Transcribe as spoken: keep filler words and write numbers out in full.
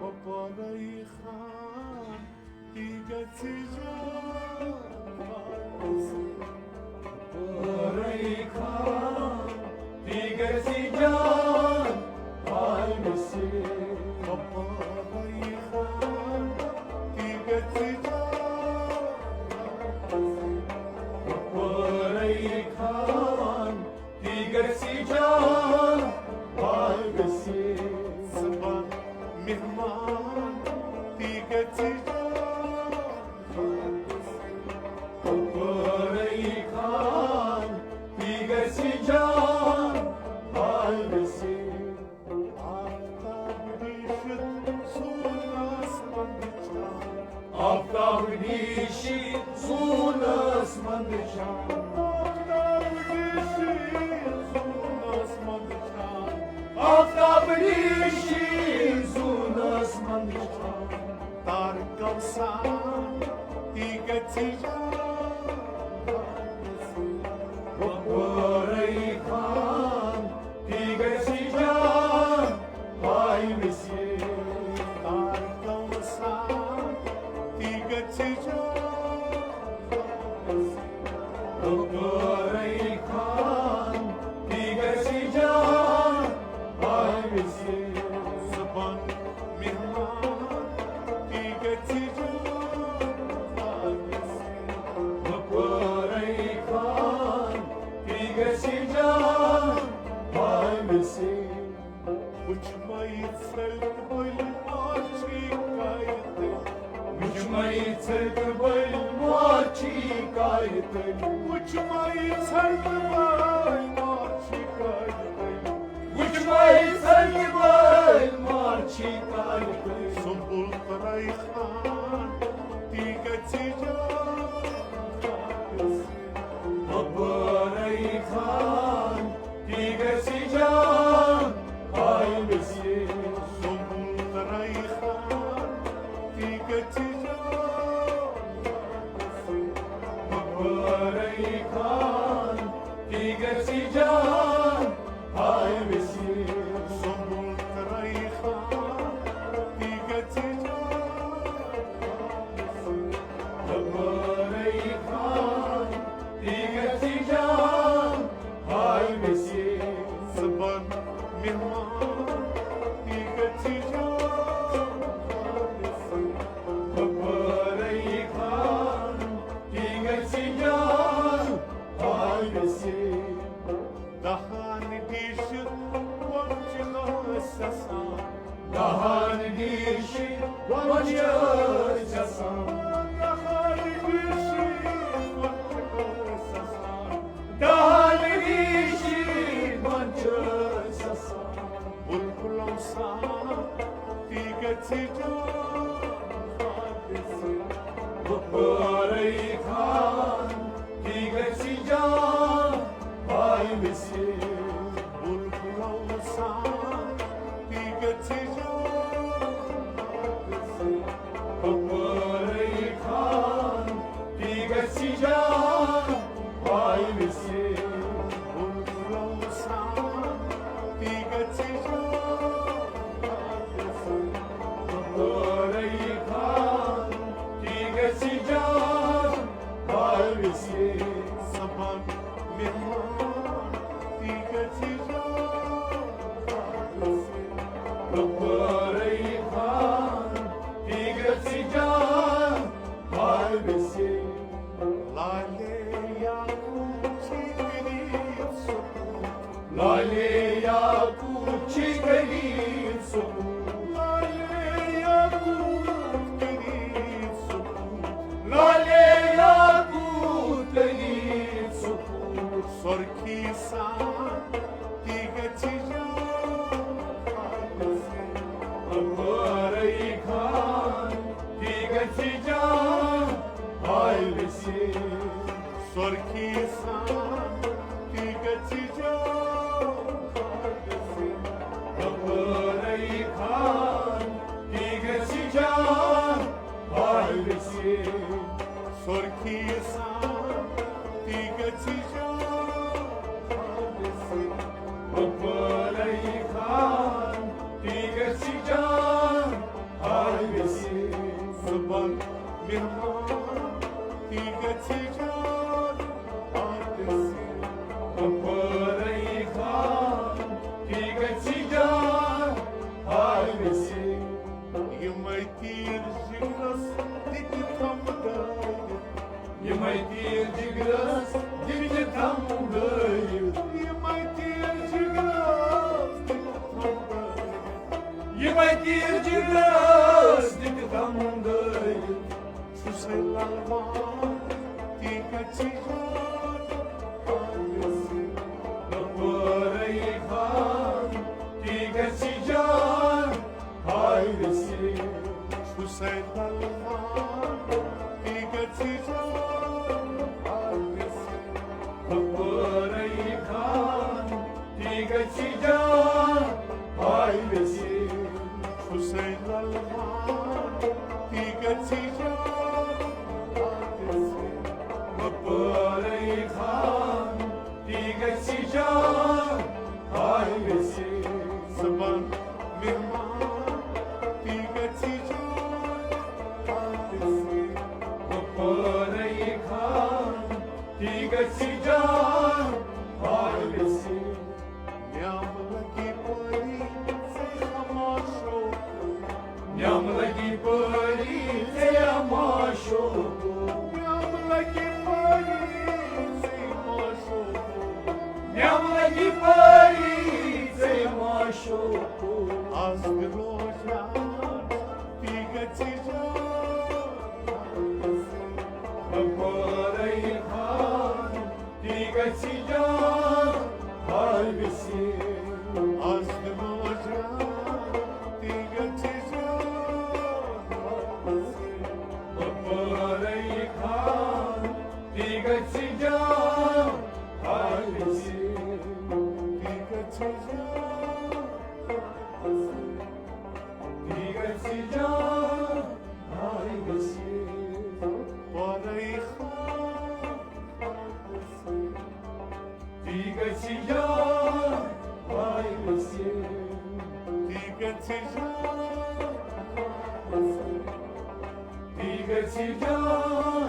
وۄپورے خان، تی گژھِ جان۔ وۄپورے خان، تی گژھِ جان۔ وۄپورے خان، تی گژھِ جان۔ وۄپورے خان، تی گژھِ جان۔ پاے گژھِ زبان مہمان، تی گژھِ جان۔ وۄپورے خان، تی گژھِ جان۔ پاے گژھِ آفتاب ریٖشِتھ سون آسمان وٕچھان۔ آفتاب ریٖشِتھ سون آسمان وٕچھان۔ آفتاب ریٖشِتھ سون آسمان وٕچھان۔ آفتاب ریٖشِتھ سون آسمان وٕچھان۔ تارکو سان تی گژھِ جان۔ وۄپورے خان، تی گژھِ جان۔ پاے گژھِ تارکو سان، تی گژھِ جان۔ وۄپورے خان، تی گژھِ جان۔ پاے گژھِ زبان مہمان، تی گژھِ جان۔ وۄپورے خان، تی گژھِ جان۔ پاے گژھِ۔ وٕچھ مَے ژھرِ تہٕ بٔلۍ ماچھی کارِ تٔلۍ۔ وٕچھ مَے ژھرِ تہٕ بٔلۍ ماچھی کارِ تٔلۍ۔ وٕچھ مَے ژھرِ تہٕ بٔلۍ ماچھی کارِ تٔلۍ۔ وٕچھ مَے ژھرِ تہٕ بٔلۍ ماچھی کارِ تٔلۍ۔ سُمبُل تہٕ ریحان، تی گژھِ جان۔ وۄپورے خان، تی گژھِ جان۔ پاے گژھِ سُمبُل تہٕ ریحان، تی گژھِ جان۔ وۄپورے خان، تی گژھِ جان۔ پاے گژھِ سُمبُل تہٕ ریحان، تی گژھِ جان۔ وۄپورے خان، تی گژھِ جان۔ پاے گژھِ زبان مہمان، تی گژھِ جان۔ وۄپورے خان، تی گژھِ جان۔ پاے گژھِ دہان ڈیٖشہِ وۄنچہِ ٲسۍ سَسان۔ دہان ڈیٖشہِ وۄنچہِ ٲسۍ سَسان۔ دہان ڈیٖشہِ وۄنچہِ ٲسۍ سَسان۔ دہان ڈیٖشہِ وۄنچہِ ٲسۍ سَسان۔ بُلبُلو سان تی گژھِ جان۔ وۄپورے خان، تی گژھِ جان۔ پاے گژھِ بُلبُلو سان، تی گژھِ جان۔ وۄپورے خان، تی گژھِ جان۔ پاے گژھِ بُلبُلو سان، تی گژھِ جان۔ وۄپورے خان، تی گژھِ جان۔ پاے گژھِ زبان مہمان، تی گژھِ جان۔ وۄپورے خان، تی گژھِ جان۔ پاے گژھِ لالے یعقوب چھی غریب سکوٗن۔ لالے یعقوب چھی غریب سکوٗن۔ لالے یعقوب غریب سکوٗن۔ لالے یعقوب غریب سکوٗن۔ سۄرخی سان تی گژھِ جان۔ وۄپورے خان، تی گژھِ جان۔ پاے گژھِ سۄرخی سان، تی گژھِ جان۔ وۄپورے خان، تی گژھِ جان۔ پاے گژھِ سۄرخی سان، تی گژھِ جان۔ تیٖر جگرس دِتھ غم دٲرِتھ، چھُسے للوان، تی گژھِ جان، حٲوِس۔ بہٕ پٲرَے خان، تی گژھِ جان، حٲوِس۔ چھُسے للوان، تی گژھِ جان، حٲوِس۔ بہٕ پٲرَے خان، تی گژھِ جان، حٲوِس۔ چھُسے للوان، تی گژھِ جان، حٲوِس۔ بہٕ پٲرَے خان، تی گژھِ جان، حٲوِس۔ زبان مہمان، تی گژھِ جان، حٲوِس۔ بہٕ پٲرَے خان، تی گژھِ جان، حٲوِس۔ نعم لگی پری ژے معشوق۔ نعم لگی پری ژے معشوق۔ نعم لگی پری ژے معشوق۔ نعم لگی پری ژے معشوق۔ از دِلو جان، تی گژھِ جان۔ بہٕ پٲرَے خان، تی گژھِ جان، حٲوِس۔ از دِمو جان، تی گژھِ جان، حٲوِس۔ بہٕ پٲرَے خان، تی گژھِ جان، حٲوِس۔ تی گژھِ جان، حٲوِس۔ تی گژھِ جان، حٲوِس۔ پٲرَے خان، تی گژھِ جان، حٲوِس۔ تی گژھِ جان، تی گژھِ جان۔